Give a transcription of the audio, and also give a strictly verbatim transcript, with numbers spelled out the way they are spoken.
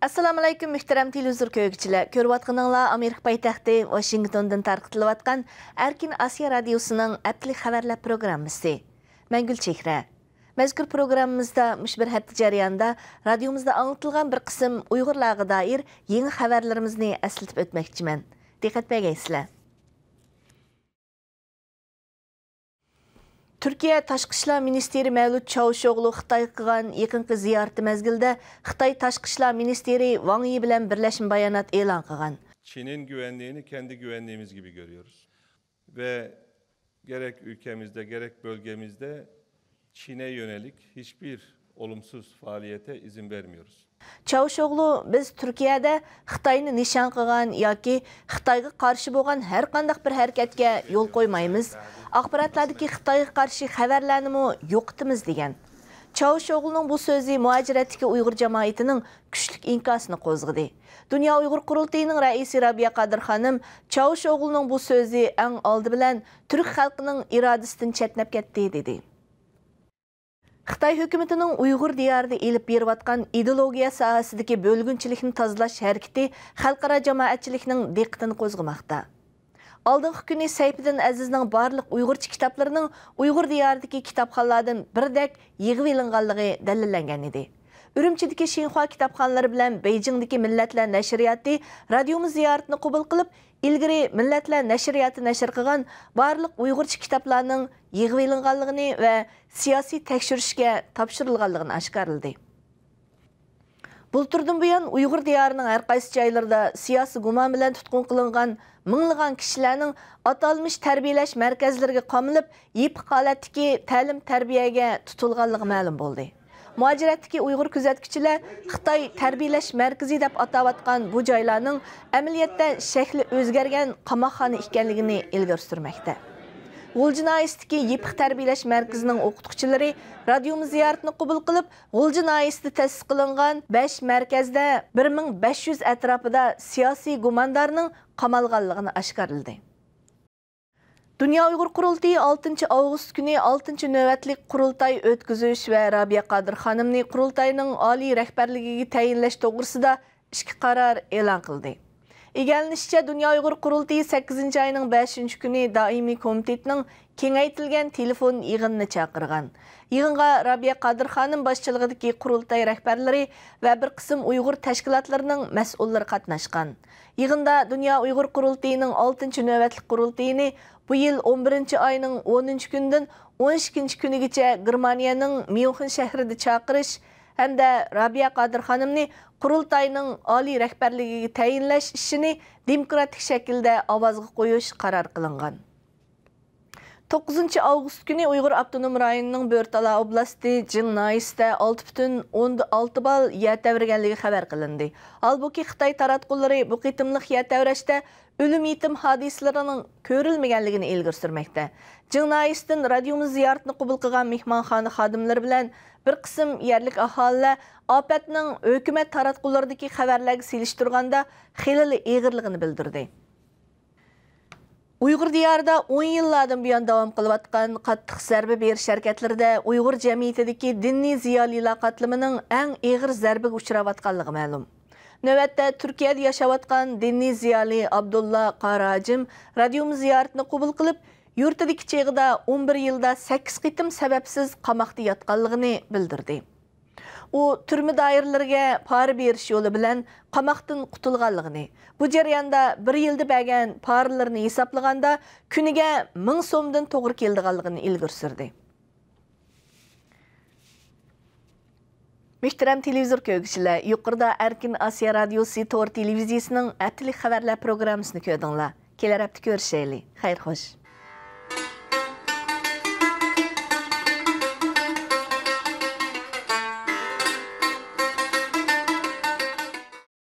ئەسسالامۇئەلەيكۇم، مۆھتەرەم تېلېۋىزور كۆرگۈچىلەر. كۆرۈۋاتقىنىڭلار ئامېرىكا پايتەختى ۋاشىنگتوندىن تارقىتىلىۋاتقان ئەركىن ئاسىيا رادىيوسىنىڭ ھەپتىلىك خەۋەرلەر پروگراممىسى. مەن گۈلچېھرە. مەزكۇر پروگراممىمىزدا مۇشۇ بىر ھەپتە جەريانىدا رادىيومىزدا ئاڭلىتىلغان بىر قىسىم ئۇيغۇرلارغا دائىر يېڭى خەۋەرلىرىمىزنى ئەسلىتىپ ئۆتمەكچىمەن. دىققەت بەرگەيسىلەر. تۈركىيە تاشقى ئىشلار مىنىستىرى مەۋلۇت چاۋۇشئوغلۇ خىتايغا قىلغان يېقىنقى زىيارىتى مەزگىلىدە خىتاي تاشقى ئىشلار مىنىستىرى ۋاڭ يى بىلەن بىرلەشمە بايانات ئېلان قىلغان. Çin'in güvenliğini kendi güvenliğimiz gibi görüyoruz. Ve gerek ülkemizde gerek bölgemizde Çin'e yönelik hiçbir olumsuz faaliyete izin vermiyoruz. چاۋۇشئوغلۇ، بىز تۈركىيەدە خىتاينى نىشان قىلغان ياكى خىتايغا قارشى بولغان ھەرقانداق بىر ھەرىكەتكە يول قويمايمىز، ئاخباراتلاردىكى خىتايغا قارشى خەۋەرلەرنىمۇ يوقىتىمىز، دېگەن. چاۋۇشئوغلۇنىڭ بۇ سۆزى مۇھاجىرەتتىكى ئۇيغۇر جامائىتىنىڭ كۈچلۈك ئىنكاسىنى قوزغىدى. دۇنيا ئۇيغۇر قۇرۇلتىيىنىڭ رەئىسى رابىيە قادىر خانىم چاۋۇشئوغلۇنىڭ بۇ سۆزى ئەڭ ئالدى بىلەن تۈرك خەلقىنىڭ ئىرادىسىدىن چەتنەپ كەتتى، دېدى. خىتاي ھۆكۈمىتىنىڭ ئۇيغۇر دىيارىدا ئېلىپ بېرىۋاتقان ئىدېئولوگىيە ساھەسىدىكى بۆلگۈنچىلىكنى تازىلاش ھەرىكىتى خەلقئارا جامائەتچىلىكنىڭ دىققىتىنى قوزغىماقتا. ئالدىنقى كۈنى سەيپىدىن ئەزىزنىڭ بارلىق ئۇيغۇرچە كىتابلىرىنىڭ ئۇيغۇر دىيارىدىكى كىتابخانىلاردىن بىردەك يىغىۋېلىنغانلىقى دەلىللەنگەن ئىدى. ئۈرۈمچىدىكى شىنخۇا كىتابخانىلىرى بىلەن بېيجىڭدىكى مىللەتلەر نەشرىياتى رادىيومىز زىيارىتىنى قوبۇل قىلىپ، ئىلگىرى مىللەتلەر نەشرىياتى نەشر قىلغان بارلىق ئۇيغۇرچە كىتابلارنىڭ يىغىۋېلىنغانلىقىنى ۋە سىياسىي تەكشۈرۈشكە تاپشۇرۇلغانلىقىنى ئاشكارىلىدى. بۇلتۇردىن بۇيان، ئۇيغۇر دىيارىنىڭ ھەرقايسى جايلىرىدا سىياسىي گۇمان بىلەن تۇتقۇن قىلىنغان مىڭلىغان كىشىلەرنىڭ ئاتالمىش تەربىيەلەش مەركەزلىرىگە قامىلىپ، يېپىق ھالەتتىكى تەلىم-تەربىيەگە تۇتۇلغانلىقى مەلۇم بولدى. مۇھاجىرەتتىكى ئۇيغۇر كۆزەتكۈچىلەر خىتاي تەربىيەلەش مەركىزى دەپ ئاتاۋاتقان بۇ جايلارنىڭ ئەمەلىيەتتە شەكلى ئۆزگەرگەن قاماقخانا ئىكەنلىكىنى ئىلگىرى سۈرمەكتە. غۇلجا ناھىيەسىدىكى يېپىق تەربىيەلەش مەركىزىنىڭ ئوقۇتقۇچىلىرى رادىيومىز زىيارىتىنى قوبۇل قىلىپ، غۇلجا ناھىيەسىدە تەسىس قىلىنغان بەش مەركەزدە بىر مىڭ بەش يۈز ئەتراپىدا سىياسىي گۇماندارنىڭ قامالغانلىقىنى ئاشكارىلىدى. دۇنيا ئۇيغۇر قۇرۇلتىيى ئالتىنچى ئاۋغۇست كۈنى ئالتىنچى نۆۋەتلىك قۇرۇلتاي ئۆتكۈزۈش ۋە رابىيە قادىر خانىمنى قۇرۇلتاينىڭ ئالىي رەھبەرلىكىگە تەيىنلەش توغرىسىدا ئىككى قارار ئېلان قىلدى. ئىگىلىنىشىچە، دۇنيا ئۇيغۇر قۇرۇلتىيى سەككىزىنچى ئاينىڭ بەشىنچى كۈنى دائىمىي كومىتېتنىڭ كېڭەيتىلگەن تېلېفون يىغىنىنى چاقىرغان. يىغىنغا رابىيە قادىر خانىم باشچىلىقىدىكى قۇرۇلتاي رەھبەرلىرى ۋە بىر قىسىم ئۇيغۇر تەشكىلاتلىرىنىڭ مەسئۇللىرى قاتناشقان. يىغىندا دۇنيا ئۇيغۇر قۇرۇلتىيىنىڭ ئالتىنچى نۆۋەتلىك قۇرۇلتىيىنى بۇ يىل ئون بىرىنچى ئاينىڭ ئونىنچى كۈنىدىن ئون ئىككىنچى كۈنىگىچە گېرمانىيەنىڭ ميۇنخېن شەھىرىدە چاقىرىش ھەمدە رابىيە قادىر خانىمنى قۇرۇلتاينىڭ ئالىي رەھبەرلىكىگە تەيىنلەش ئىشىنى دېموكراتىك شەكىلدە ئاۋازغا قويۇش قارار قىلىنغان. توققۇزىنچى ئاۋغۇست كۈنى ئۇيغۇر ئاپتونوم رايونىنىڭ بۆرتالا ئوبلاستى جىڭ ناھىيەسىدە ئالتە پۈتۈن ئوندىن ئالتە بال يەر تەۋرىگەنلىكى خەۋەر قىلىندى. ھالبۇكى، خىتاي تاراتقۇلىرى بۇ قېتىملىق يەر تەۋرەشتە ئۆلۈم يېتىم ھادىسىلىرىنىڭ كۆرۈلمىگەنلىكىنى ئىلگىرى سۈرمەكتە. جىڭ ناھىيەسىدىن رادىيومىز زىيارىتىنى قوبۇل قىلغان مېھمانخانا خادىملىرى بىلەن بىر قىسىم يەرلىك ئاھالىلەر ئاپەتنىڭ ھۆكۈمەت تاراتقۇلىرىدىكى خەۋەرلەرگە سېلىشتۇرغاندا خېلىلا ئېغىرلىقىنى بىلدۈردى. ئۇيغۇر دىيارىدا ئون يىللاردىن بۇيان داۋام قىلىۋاتقان قاتتىق زەربە بېرىش ھەرىكەتلىرىدە ئۇيغۇر جەمئىيىتىدىكى دىنىي زىيالىيلار قاتلىمىنىڭ ئەڭ ئېغىر زەربىگە ئۇچراۋاتقانلىقى مەلۇم. نۆۋەتتە تۈركىيەدە ياشاۋاتقان دىنىي زىيالىي ئابدۇللا قاراھاجىم رادىيومىز زىيارىتىنى قوبۇل قىلىپ، يۇرتىدىكى چېغىدا ئون بىر يىلدا سەككىز قېتىم سەۋەبسىز قاماقتا ياتقانلىقىنى بىلدۈردى. ئۇ تۈرمە دائىرىلىرىگە پارا بېرىش يولى بىلەن قاماقتىن قۇتۇلغانلىقىنى، بۇ جەرياندا بىر يىلدا بەرگەن پارىلىرىنى ھېسابلىغاندا كۈنىگە مىڭ سومدىن توغرا كېلىدىغانلىقىنى ئىلگىرى سۈردى. مۆھتەرەم تېلېۋىزور كۆرگۈچىلەر، يۇقىرىدا ئەركىن ئاسىيا رادىيوسى تور تېلېۋىزىيىسىنىڭ ھەپتىلىك خەۋەرلەر پروگراممىسىنى كۆردۈڭلار. كېلەر ھەپتە كۆرۈشەيلى. خەير خوش.